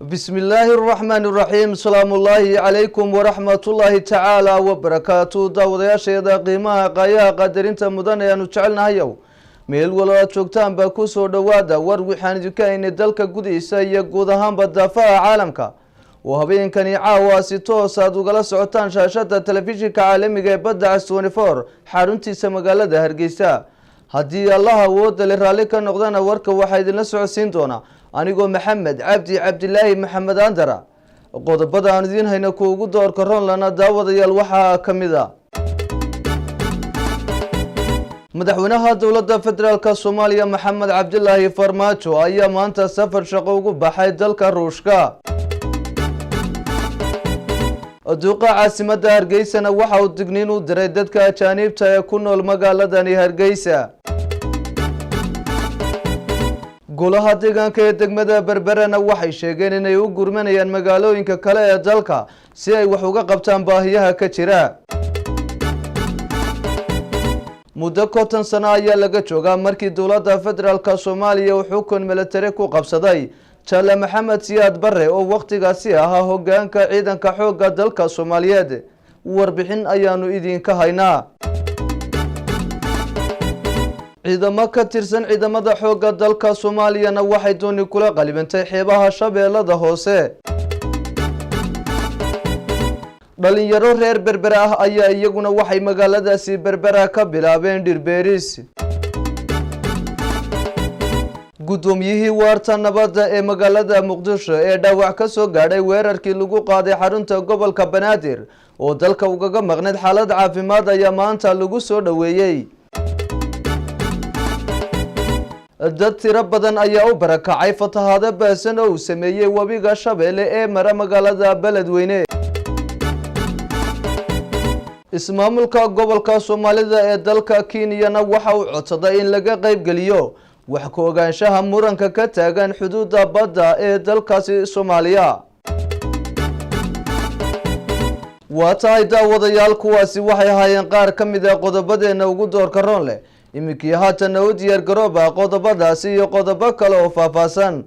Bismi illaahi araxmaan iraxiim. Salaamullaahi calaykum waraxmatullaahi tacaala wabarakaatu. Daawadayaasheeda qiimaha, qaayaha, qadarinta mudan ee aanu jecelnahayow, meel walo aad joogtaanba, kusoo dhowaada war waxaan idinka haynay dalka gudihiisa iyo guud ahaanba daafaha caalamka, oo habeenkani caawa si toos aad ugala socotaan shaashada telefishinka caalamiga ee Badda Cas 24, xaruntiisa magaalada Hargeysa. Haddii Allaha awoodda le raalli ka noqdana, warka waxaa idinla socodsiin doonaa anigoo Maxamed Cabdi Cabdilaahi Maxamed Andara. Qodobada aan idiin hayno ku ugu doorka roonlana, daawadayaal, waxaa ka mid a: Madaxweynaha Dowladda Federaalka Soomaaliya Maxamed Cabdilaahi Farmaajo ayaa maanta safar shaqo ugu baxay dalka Ruushka. Duqa caasimadda Hargeysana waxa uu digniin u diray dadka ajaaniibta ee ku nool magaaladani Hargeysa. Golaha deegaanka ee degmada Berberena waxay sheegeen inay u gurmanayaan magaalooyinka kale ee dalka si ay wax uga qabtaan baahiyaha ka jira. Muddo 50 sano ayaa laga joogaa markii Dowladda Federaalka Soomaaliya uu xukun milatari ku qabsaday Jaale Maxamed Siyaad Barre, oo wakhtigaasi ahaa hogaanka ciidanka xoogga dalka Soomaaliyeed. Warbixin ayaanu idinka haynaa. Ciidamo ka tirsan ciidamada xoogga dalka Soomaaliyana waxay dooni kula qalibantay xeebaha Shabeellada Hoose. Dhalinyaro reer Berbera ah ayaa iyaguna waxay magaaladaasi Berbera ka bilaabeen dhirbeeris. Guddoomiyihii Waarta Nabadda ee magaalada Muqdisho ee dhaawac ka soo gaadhay weerarkii lagu qaaday xarunta gobolka Banaadir, oo dalka ugaga maqnayd xaalad caafimaad, ayaa maanta lagu soo dhoweeyey. Dad tiro badan ayaa u barakacay fatahaado baahsan oo uu sameeyey webiga Shabeelle ee mara magaalada Beledweyne. Ismaamulka gobolka Soomaalida ee dalka Kenyana waxa uu codsaday in laga qaybgeliyo wax ka ogaanshaha muranka ka taagan xuduudda badda ee dalkaasi Soomaaliya. Waa tahay, daawadayaal, kuwaasi waxay ahaayeen qaar ka mid a qodobadeena ugu doorka roon leh. Iminkii haatanna u diyaar garooba qodobadaasi iyo qodobo kale oo faahfaahsan.